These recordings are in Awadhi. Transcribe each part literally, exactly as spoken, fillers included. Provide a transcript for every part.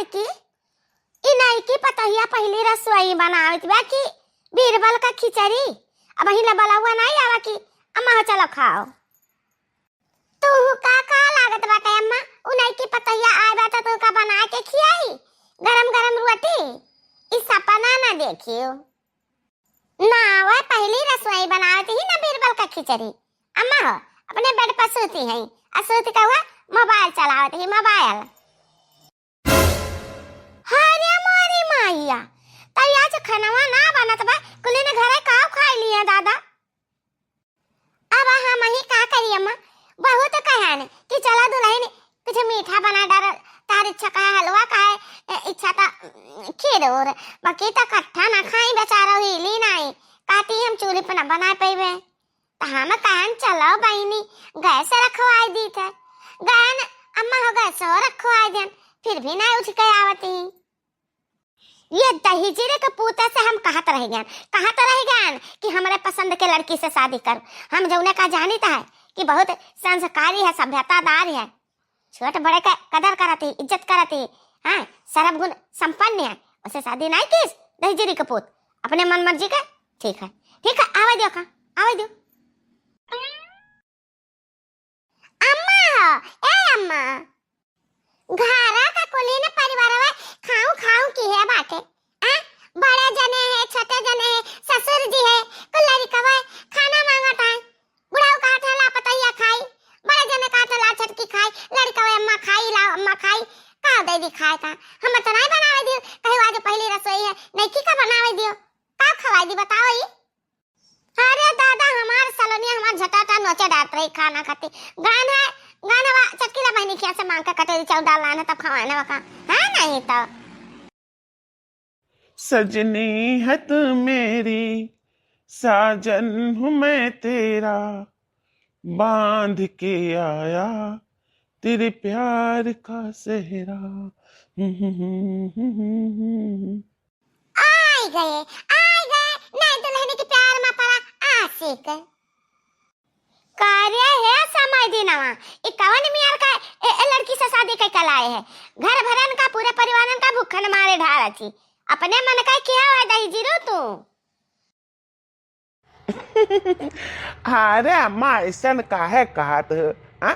कि ई नइकी पतोहिया पहिली रसोई बनावत बा कि बीरबल का खिचड़ी? अबहीं ले बलौआ नाहीं आवा कि अम्मा हो चलो खाओ। तू का, का लागत बाटे अम्मा? उ नइकी पतोहिया आए बा त तू का बना के खियाई? गरम गरम रोटी? ई सपना ना देखियो। ना, वह पहिली रसोई बनावत ही ना बीरबल का खिचड़ी। अम्मा हो, अपने बेड पर सूती हैं, आ सूत के वह मोबाइल चलावत ही, मोबाइल। अरे मोरी माइया, तब आज खनवा ना बनत बा, कुली ने घरे काव खाई लिया दादा। अब हम ही का करी अम्मा, बहुत कहन कि चला दुलहिन कुछ मीठा बना डार, तार इच्छा का हलवा का है, ए, इच्छा का, उम, खीर और, बाकी त कट्ठा ना खाई बेचारा, हिली नाई, कहती हम चूल्ही पे ना बना पइबे। त हम कहन चलो बहिनी, गैस रखवाई दी थे, गहन अम्मा हो गैस हो रखवाई देन, फिर भी ना उठ के आवती। ये दहिजरे के पूते से हम कहत रह गयन, कहत रह गयन कि हमरे पसंद के लड़की से शादी कर। हम जौने का जानित है कि बहुत संस्कारी है, सभ्यतादार है, छोट बड़े के कदर करत ही, इज्जत करत ही, हाँ, सर्व गुण संपन्न है, उसे शादी नाहीं किस दहिजरी के पूत, अपने मन मर्जी के। ठीक है, ठीक है, आवे दियो का, आवे दियो। अम्मा हो, ए अम्मा, घरा का कुलीन परिवारवा खाऊं खाऊं की है बाटे। आ? बड़े जने हैं, छोटे जने हैं, ससुर जी है, कुल लड़िकवा खाना मांगत है। बुढ़ऊ कहत है ला पतैया खाई, बड़े जने कहत है ला छोटकी खाई, लड़िकवा अम्मा खाई, ला अम्मा खाई, का दे दी खाए का? हम तो नहीं बनावे दियो, कहीं आज पहली रसोई है, नइकी का बनावे दियो, का खवाई दी बताओ ई? अरे दादा, हमार सलोनिया हमार झटाटा नोचे डाट रही खाना खाती। गान है, गान है, वा चटकीला बहनी खिया से मांग के कटोरी चाउर डाल लाना, तब खवाना वका। है नहीं तो। सजनी है तू मेरी, साजन हूँ मैं तेरा, बांध के आया तेरे प्यार का सेहरा। आई गए, आई गए, नए दुल्हन के प्यार में पड़ा आशिक। का रे हे समय दिनवा, ई कवन मियार का ए, ए लड़की से शादी कइ के लाए है? घर भरन का, पूरे परिवारन का भूखन मारे ढारा छी। अपने मन का किया है दहिजरू तू? अरे अम्मा, ऐसन काहे कहत हो? हाँ?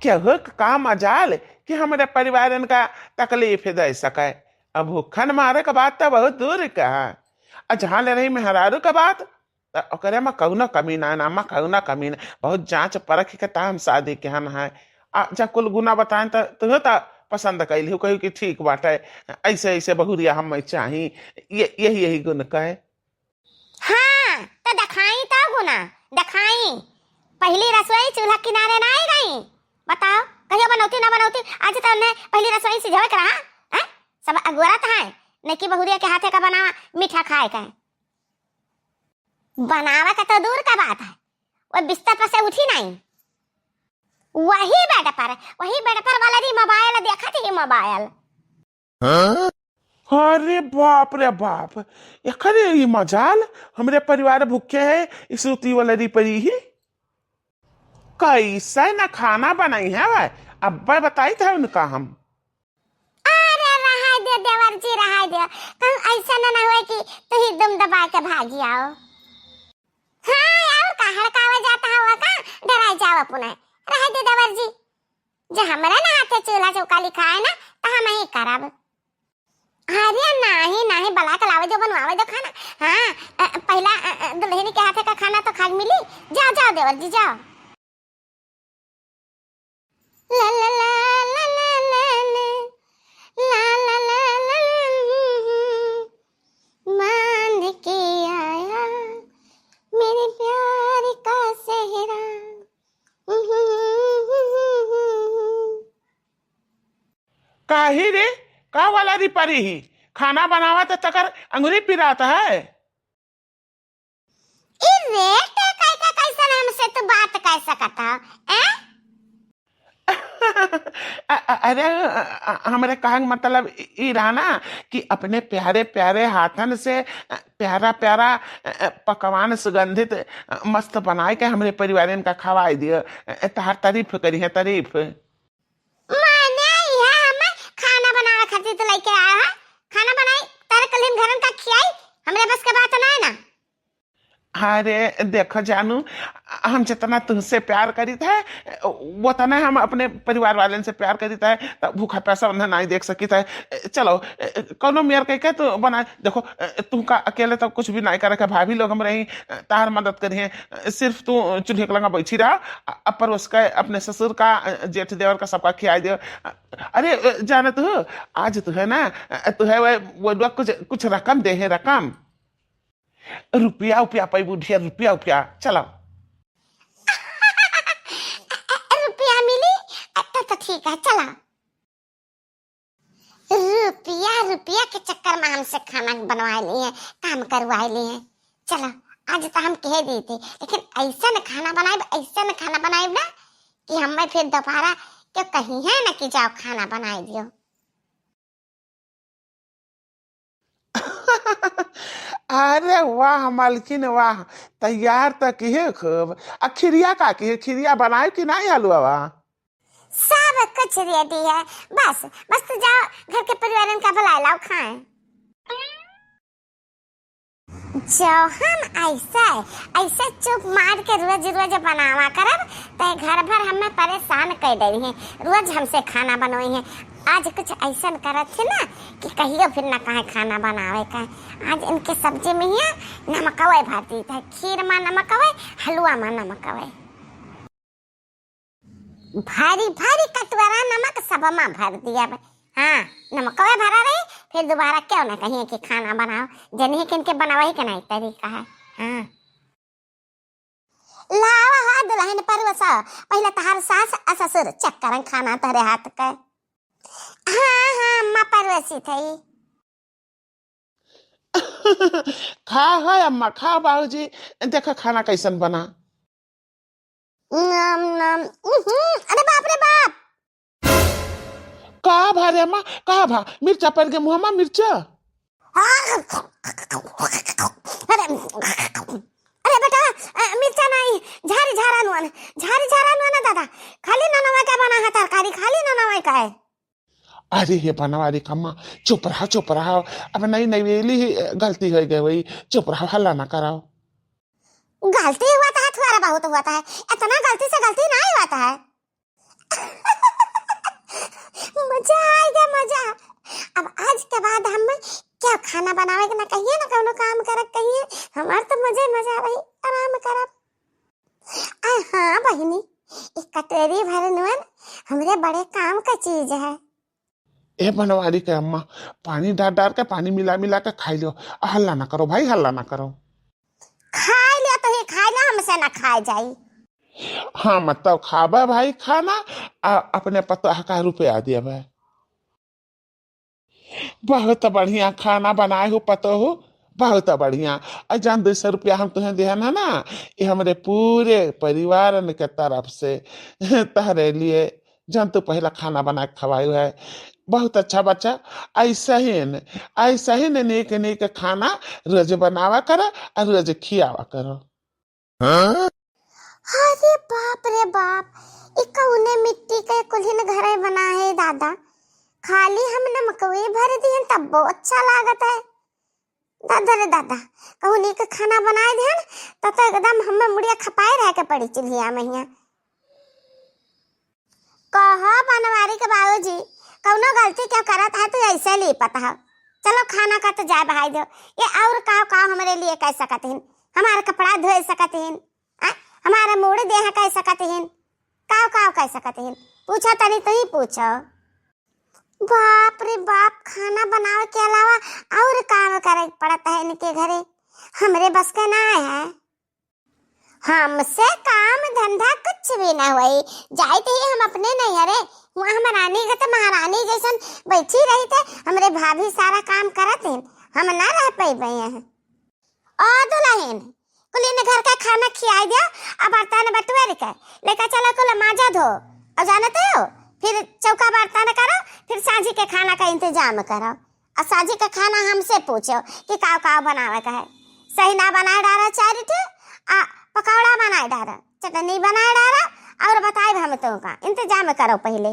केहू के का मजाल कि हमरे परिवारन का तकलीफ दे सके? अब भूखन मारे के बात तो बहुत दूर का है। आ जहाँ ले रही मेहरारू के बात, त ओकरे में कउनो कमी ना, ना में कउनो कमी ना। बहुत जांच परख के त हम शादी केहन है। आ जब कुल गुना बताएन त तुहे त पसंद कइली हो, कही कि ठीक बाटे, ऐसे ऐसे बहुरिया हमें चाही, ये, यही यही गुन कहे। हाँ, त देखाई त गुना, देखाई। पहली रसोई चूल्हा किनारे ना आई गई। बताओ, कहियो बनौती ना बनौती, आज त उन्हें पहली रसोई सिझावे के रहा, हैं? सब अगोरत हैं, नकी बहुरिया के हाथे का बनावा मीठा खाए का। बनावे का तो दूर का बात है, वो बिस्तर पर से उठी नहीं। वही बेड पर, वही बेड पर वाला री मोबाइल देखत ही मोबाइल। हाँ? अरे बाप रे बाप, एकरे ई मजाल, हमरे परिवार भूखे है, इस रुती वाला री परी ही। कैसे न खाना बनाई है वह, अब्बे बताई था उनका हम। अरे रहाय दे देवर जी, रहाय दे, कहूँ ऐसा न, न हुए कि तू ही दुम दबा के भागी आओ। हाँ, और का हड़कावे जाता हुआ का, डराई जाओ अपने। रहाय दे देवर जी, जे हमरे ना हाथे चूल्हा चौका लिखा है ना, तो हम ही करब। अरे नाही, नाही, बला के लावे दो, बनवावे दो खाना। हाँ, अ, पहला, अ, अ, दुल्हन के हाथे का खाना तो खाए मिली। जाओ, जाओ देवर जी, जाओ। ला, ला, ला, ला, ला, ला, ला। ला, ला, ला, ला, ला, हम्म, हम्म। बांध के आया मेरे प्यार का सेहरा। हम्म, हम्म, हम्म, हम्म, हम्म। काहे रे, का वाला री परी ही? खाना बनावा त तकर अंगुरी पिरात है। ई रे, ते कह के कैसन हमसे तू बात कह सकत ह, हैं? अ-, अ-, अरे, अ-, अ-, हमरे कहन मतलब ई, ई रहा ना कि अपने प्यारे प्यारे हाथन से, अ, प्यारा प्यारा, अ, अ, पकवान सुगंधित, अ, मस्त बनाए के हमरे परिवारन का खवाई दियो। अ, तहार तारीफ करी है, तारीफ। माने इहे हम खाना बनावे खातिर तो लइके अरे देखो जानू, हम जितना तुमसे प्यार करीत है, उतना हम अपने परिवार वालन से प्यार करीत है, त भूखा प्यासा उन्हें नहीं देख सकीत है। चलो, कौनो मेर कह के तू बना। देखो, तू का अकेले तो कुछ भी नहीं करे के, भाभी लोग हम रही, तार मदद करिए। सिर्फ तू चूल्हे के लगा बैठी रहा, अ-, परोस के अपने ससुर का, जेठ देवर का, सबका खियाई दे। अरे जानत हो, आज तू है ना, तू है वो, वो लोग कुछ, कुछ रकम दे है, रकम। रुपया उपया पाई बुढ़िया, रुपया उपया। चलो। रुपया मिली? तो, तो ठीक है, चलो। रुपया, रुपया के चक्कर में हमसे खाना बनवाए लिए हैं, काम करवाए लिए हैं। चलो, आज तो हम कह दी थी, लेकिन ऐसा न खाना बनाए, ऐसा न खाना बनाए ना कि हमें फिर दोबारा क्यों कहीं है ना कि जाओ खाना बनाए दियो। अरे वाह मालकिन वाह, तैयार तो किहे खूब। आ खिरिया का किहे, खिरिया बनाए कि नहीं हलवा? सब कुछ रेडी है, बस, बस तू जाओ घर के परिवारन का बुलाए लाओ खाए। जौहन ऐसे, ऐसे चुप मार के रोज रोज बनावा करब, ते घर भर हमें परेशान कर दे हैं। रोज हमसे खाना बनोई हैं। आज कुछ ऐसा करत है ना कि कहियो फिर ना कहे खाना बनावे का। आज इनके सब्जी में ही नमकवे भर दी था, खीर में नमकवे, हलवा में नमकवे। भारी भारी कटोरा नमक सब मा भर दिया बा। हाँ, नमकवे भरा रही, फिर दोबारा क्यों ना कहिए कि खाना बनाओ, जनिए कि इनके बनावे के नहीं तरीका है। हाँ। लावा हा दुल्हन परोसा, पहले तहार सास आ ससुर चेक करन खाना तहरे हाथ के। हाँ, हाँ, अम्मा परोसी थई। खा है अम्मा, खा बाबूजी, देखा खाना कैसन बना। नम, नम, उहुं, अरे बाप रे बाप। का भा रे अम्मा, का भा? मिर्चा पड़ गए मुँह मा, मिर्चा। अरे, अरे बेटा, अ, मिर्चा नहीं, झारी झारा नुआ ना, झारी झारा नुआ ना दादा, खाली ननवा का बना है तरकारी, खाली ननवा का है। अरे हे बनवारी कम्मा, चुप रहा, चुप रहा। अब नई नवेली ही गलती होइ गई होई, चुप रहा, हल्ला ना कराओ। गलती हुआ था, थोड़ा बहुत हुआ था, इतना गलती से गलती नहीं हुआ था। मजा आएगा, मजा। अब आज के बाद हम क्या खाना बनावे के ना कहिए, ना कौनो काम करे के कहिए, हमार तो मजे मजा रही, आराम करब। आ हाँ बहिनी, एक कटोरी भर नून हमरे बड़े काम का चीज है। ए बनवारी के अम्मा, पानी डार डार के, पानी मिला मिला के खाई लो। आ, हल्ला ना करो भाई, हल्ला ना करो। खाई लिया तो ही खाई ला, हमसे ना खाए जाई। हाँ, मतलब खाबा भाई खाना, आ अपने पतोह का रुपया दिया भाई। बहुत बढ़िया खाना बनाए हो पतोह, बहुत बढ़िया। और जान, दो सौ रुपया हम तुहें देहन है ना, ये हमरे पूरे परिवारन के तरफ से तहरे लिए। जान, तू पहला खाना बना के खवायु है, बहुत अच्छा बच्चा। ऐसा ही न, ऐसा ही न नीक नीक खाना रोज बनावा करो और रोज खियावा करो। हाँ? अरे बाप रे बाप, ई कौने मिट्टी के कुल्हिन घरे बना है दादा? खाली हम नमकवे भर दिहन तब्बो अच्छा लागत है। दादा रे दादा, कहूँ नीक खाना बनाए दिहन, त तो एकदम हमें मुड़िया खपाए रह के पड़ी चूल्हिया में हियाँ। कहो बनवारी के बाबूजी, कौनो गलती क्यों करत है, तू ऐसे लीपत हो। चलो खाना का तो जाए बहाई दो। ये और काव काव हमरे लिए कह सकत हिन? हमार कपड़ा धोए सकत हिन, आ, हमारे मूड़ देह कह सकत हिन, काव काव कह सकत हिन? पूछो तनी, तू ही पूछो। बाप रे बाप, खाना बनावे के अलावा और काम करे के पड़त है इनके घरे, हमरे बस के ना है। हमसे काम धंधा कुछ भी ना होई, जाइत ही हम अपने नैहरे, वहाँ हम रानी गत महारानी जैसन बैठी रही थे, हमरे भाभी सारा काम करत हैं, हम ना रह पैबे हैं। ओ दुल्हन, कुल इन घर का खाना खियाई दिया, अब बर्तन बटुअर के लेकर चलो, कुल माजा धो, और जानते हो, फिर चौका बर्तन करो, फिर सांझी के खाना का इंतजाम करो। और साझी का खाना हमसे पूछो कि काव काव बनावे का है। सही ना बनाए डारा चार ठे, आ पकौड़ा बनाए डारा, चटनी बनाए डारा, और बताए हम तुमका। इंतजाम करो पहले।